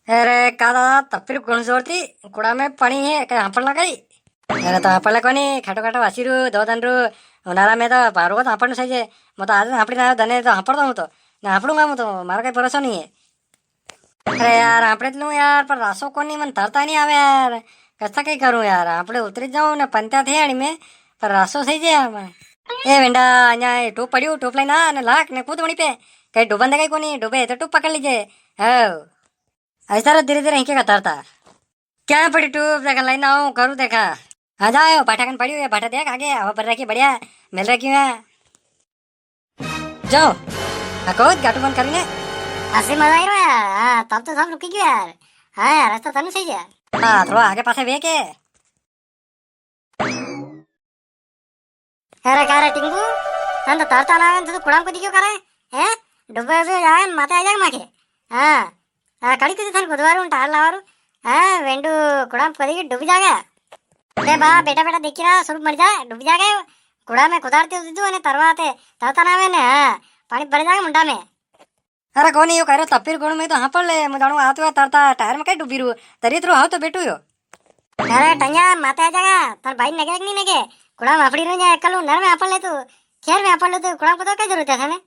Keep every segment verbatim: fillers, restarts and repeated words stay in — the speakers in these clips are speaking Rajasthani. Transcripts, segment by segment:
अरे का दादा, तपी रू घणो जोर थी, कुड़ा में पाणी है, कई हांपड़ लगाई? अरे तो हांपड़ लगा नी, खाटो खाटो वासी रू, दो दन रू, उनारा में तो बारो को तो हांपड़ नु सही है। मैं तो आज हांपड़ी ना आयो, दने तो हांपड़ दो हूँ तो, ना हांपड़ूंगा हूँ तो, मारा कई भरोसा नी है। अरे यार, हांपड़े तो लूं यार, पर रासो कोनी, मन तरता नी आवे यार। कसा कई करूं यार, हांपड़े उतरी जाऊं ने पंत्या थे आड़ी में, पर रासो सही जे यार मैं। ए वेंडा, अन्या ए टूप पड़ियो, टूप लेना, ने लाख ने कूद वणी पे। कई डूबन दे कई कोनी, डूबे तो टूप पकड़ लीजे। हो। ऐसा रो धीरे धीरे हिंके का तरता। क्या पड़ी टूप, देखा लेना आऊं, करूं देखा। आ जाओ, भाटा कन पड़ी हुई है, भाटा देख आगे, हवा भर रखी बढ़िया, मिल रखी है। जाओ। हाँ, कहो, गाटू बंद करी ने। असली मजा आई रहा यार। हाँ, तब तो सब रुकी गयो यार। हाँ यार, रास्ता तनु सही है। हाँ, थोड़ा आगे पासे वे के। अरे का रे टिंगू, तन तो तरता ना आवे, तू तो कुड़ाम को दिक्यो करे, हैं? डूबे डूबे जावे, माते आ जावे माके। हाँ। हाँ, कड़ी कुछ थाने कुदवारू, टार लावारू। हाँ, वेंडू कुड़ा में कदी डूबी जागा। ते बा, बेटा, बेटा, देखी रहा, स्वरूप मर जा, डूबी जागा। कुड़ा में कुदारती होती तू, अने तरवा ते, तरता ना आवे ने, हाँ, पाणी भर जागा मुंडा में। अरे कोनी, यो कह रहो, तपीर गुण में तो हाँ पड़ ले, मैं जाणू, आ तो तरता, टायर में कई डूबी रू, तरी तो हाउ तो बेटू यो। अरे टंग्या, माते आ जागा, थार भाई नगे कि नी नगे? कुड़ा में हापड़ी रू जा, एकलू नर में हापड़ ले तू, खेर में हापड़ ले तू, कुड़ा को तो कई जरूरत है थाने?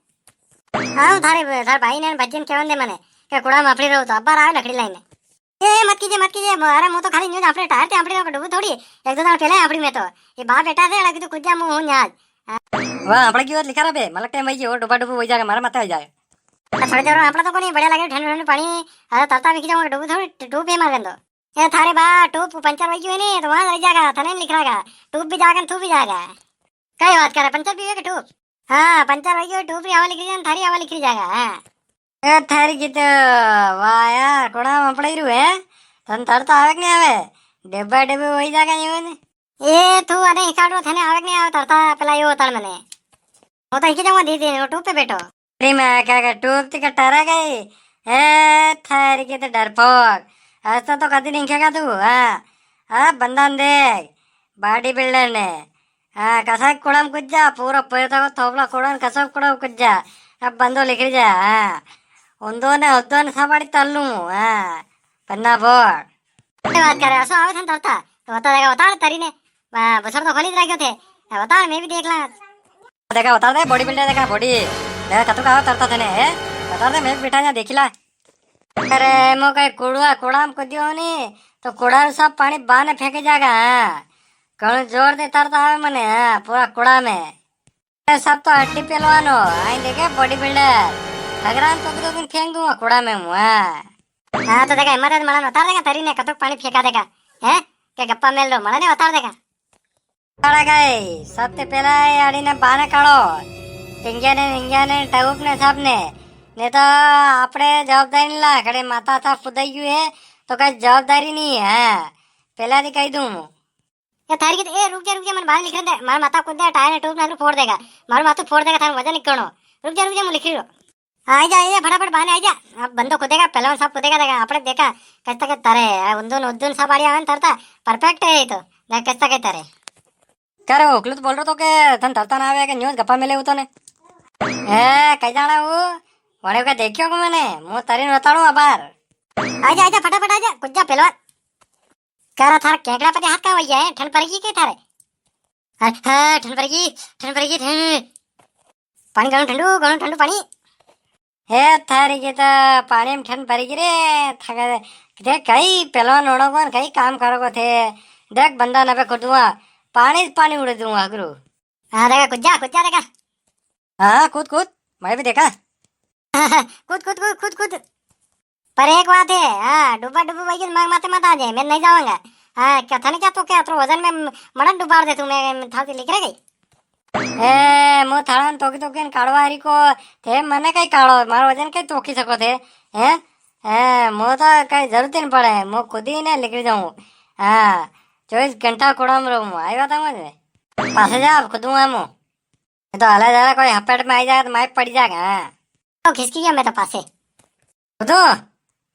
हाँ, थारे, थार भाई ने भजन केवन दे मने, के कुड़ा में हापड़ी रू तो अब्बार आवे लकड़ी लाइन। ए, मत कीजे, मत कीजे, अरे, मु तो खाली न्यूज हापड़े टायर ते हापड़ी रू, डूबू थोड़ी, एक दो दिन पहले हापड़ी में तो, ये बाप बेटा से लगी तो कुछ जा मुंह हूं न्याज। वाह, हापड़ा की बात लिखा रहा बे, मलक टाइम भाई जी, और डूबा डूबू वही जाके मारा माथे हो जाए। थोड़ी देर में हापड़ा तो कोनी, बढ़िया लगे, ठंडू ठंडू पाणी, अरे, तरता बिकी जाऊंगा, डूबू थोड़ी, टूप ही मार गंदो। ए थारे बा, टूप पंचर वई गयो है ने, तो वहां रह जाएगा, थाने नी लिख रहा। टूप भी जाएगा, तू भी जाएगा। कई बात करे, पंचर भी है कि टूप? हाँ, पंचर वई गयो, टूप री हवा लिख रही है, थारी हवा लिख रही जाएगा, हाँ। ए थारी की तो, वाह यार, कोड़ा में पड़ाई रू है। तन तरता आवे कि नी आवे? डेब्बा डेब्बे वही जाएगा यूं ने। ए, तू अने हिकाड़ो, थाने आवे कि नी आवे तरता, पेला यो उतार मने। वो तो हिकी जाऊंगा दीदी, वो टूप पे बैठो। अरे मैं क्या कर, टूप ती कटारा गई? ए, थारी की तो डरपोक। ऐसा तो कदी नी खेगा तू, हाँ। हाँ, बंदा ने देख, बॉडी बिल्डर ने। हाँ, कसा कुड़म कुज्जा, पूरा पैर तक थोपला कुड़म, कसा कुड़म कुज्जा। अब बंदो लिख जा, हाँ। उंदो ने, उद्दो ने सब आड़ी तल्लू, हाँ। पन्ना बोर्ड। क्या बात करे, असो आवे थन तरता। तो बता देगा, उतार तरी ने। आ, बुसर तो खोली राख्यो थे। आ, उतार, मैं भी देख ला। देखा, उतार दे, बॉडी बिल्डर देखा, बॉडी। देखा, कतुक आवे तरता थने, हैं? उतार दे, मैं भी बैठा जा, देखी ला। अरे, मो कई कुड़वा, कुड़ा में कुदियो नी, तो कुड़ा में सब पाणी बाने फेंके जागा, हाँ। घणो जोर दे तरता आवे मने, हाँ, पूरा कुड़ा में। ए, सब तो हड्डी पहलवान हो, आई देखे बॉडी बिल्डर। ठगरान तो दो दिन फेंक दूंगा कुड़ा में हूँ, हाँ। हाँ, तो देखा, हिम्मत है तो मना उतार देगा, तरी ने कतुक पाणी फेंका देगा, हैं? के गप्पा मेल रो, मना ने उतार देगा। काड़ा गए, सबसे पहला ये आड़ी ने बाने काढ़ो। टिंगिया ने, निंगिया ने, टऊप ने, सब ने। नी तो आपणे जवाबदारी नी ला, खड़े माता था फुदाई गयू है, तो कई जवाबदारी नी है। पहला दी कही दूं। ए थारी की तो, ए रुक जा, रुक जा, मन बाने लिख रहे दे। मारा माता कूद दे, टायर ने टूप ने फोड़ देगा। मारो माथो फोड़ देगा, थारे वजन निकलनो। रुक जा, रुक जा, मैं लिख रही हूँ। आ जा, ए फटाफट बाने आ जा। अब बंदो कूदेगा, पहलवान साहब कूदेगा, देगा। आपणे देखा, कैसा के तरे, आ, उंदुन, उद्दुन सब आड़िया आवे न तरता, परफेक्ट है ये तो। देख, कैसा के तरे। क्या रे, ओकलू तो बोल रहा तो के तन तरता ना आवे, के न्यूज गप्पा मिले वो तो ने। ए, कई जाना वो? वणे का देखियो को मने, मु तरीन बताड़ू अबार। आजा, आजा, फटाफट आजा, कुछ जा पहलवान। करा थार केकड़ा पे हाथ का वही है, ठंड पड़ेगी के थारे? हाँ, हाँ, ठंड पड़ेगी, ठंड पड़ेगी, ठंड। पाणी घणो ठंडू, घणो ठंडू पाणी। हे थारी के तो पाणी में ठंड पड़ेगी रे, थके, देख कई पहलवान होणो को, कई काम करो को थे। देख बंदा ना पे खुद हुआ, पाणी, पाणी उड़े दूंगा गुरु। हाँ, देखा, कूद जा, कूद जा, देखा। हाँ, कूद, कूद, मैं भी देखा। कूद, कूद, कूद, कूद, कूद। पर एक बात है, हाँ, डूबा डूबा भाई के दिमाग माथे मत आ जाए, मैं नहीं जाऊंगा। हाँ, क्या थाने क्या तो क्या, अतरो वजन में मड़न डुबाड़ दे तू, मैं, मैं थाती लिख रह गई। ए, मो थाने तोकी तोकी ने काढ़वा हरी को, थे मने कई काढ़ो, मारो वजन कई तोकी सको थे, हैं? ए, मो तो कई जरूरत ही नहीं पड़े, मो खुद ही ने निकल जाऊं। हाँ, चौबीस घंटा कुड़ा में रहूं, आई बात समझ में? पासे जा, खुद हूँ आमो। ये तो हला जा, कोई हपेट में आई जाए तो माइक पड़ जाएगा। हाँ। तो खिसकी गया मैं तो पासे। तो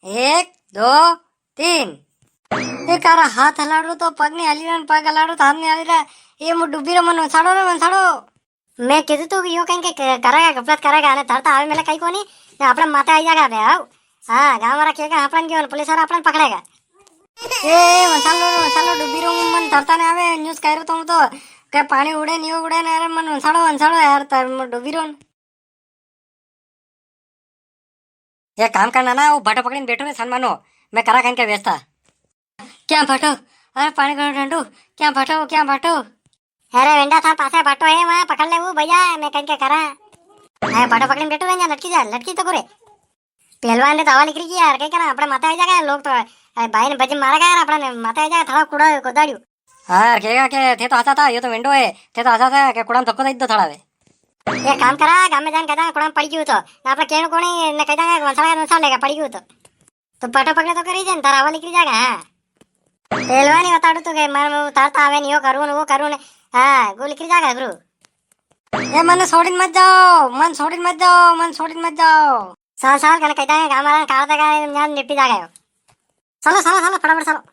एक, दो, तीन। ये कारा हाथ हलाड़ो तो पग नहीं हली रहा, पग हलाड़ो तो हाथ नहीं हली रहा। ये मु डूबी रो, मन वसाड़ो रे, वसाड़ो। मैं कहते तो यो कहीं के क-, करेगा, गफलत करेगा, ने तरता आवे मेले कहीं कोनी, ने अपने माथे आई जाएगा बे, आओ। हाँ, गांव वाला केगा, आपणन क्यों, पुलिस वाला आपणन पकड़ेगा। ए, वंसालो, वंसालो, डूबी रो, मन तरता ने आवे, न्यूज़ कह रो तो, तो, के पानी उड़े, नी उड़े ना, अरे मन वंसालो, वंसालो यार, तर, मन डूबी रो। एक काम करना ना, वो भाटो पकड़ीने बैठो ने, सन मानो, मैं करा कहीं का व्यवस्था। क्या भाटो? अरे पानी करो ठंडू, क्या भाटो, क्या भाटो? अरे वेंडा, था पासे भाटो है, वहाँ पकड़ ले वो भैया, मैं कहीं का करा। अरे भाटो पकड़ीने बैठो रह जा, लटकी जा, लटकी तो करे। पहलवान रे तो हवा निकली गई यार, कई करा, अपने माथे आ जाएगा लोग तो, अरे भाई ने बजे मारा गया यार, अपने माथे आ जाएगा, थोड़ा कूड़ा कोदाड़ियो। हाँ यार, केगा के थे तो हंसा था, यो तो वेंडो है, थे तो हंसा था के कूड़ा में धक्को दे दो थोड़ा वे। ये काम करा, गाम में जान कहता कूड़ा में पड़ गयो तो, ना अपने केणो कोनी, ने कहता वंसाला वंसाला लेगा पड़ गयो तो। तो भाटो पकड़े तो करी जे, थारा हवा निकली जाएगा, हाँ। पहलवानी बताड़ू तो के, मारे में उतारता आवे नी, यो करूँ ने, वो करूँ ने। हाँ, गो निकली जाएगा गुरु। ए, मने छोड़ीन मत जाओ, मन छोड़ीन मत जाओ, मन छोड़ीन मत जाओ। साल साल कने कहता है, गाम वाला काट देगा, यहाँ निपटी जाएगा यो। चलो, चलो, चलो, फटाफट चलो।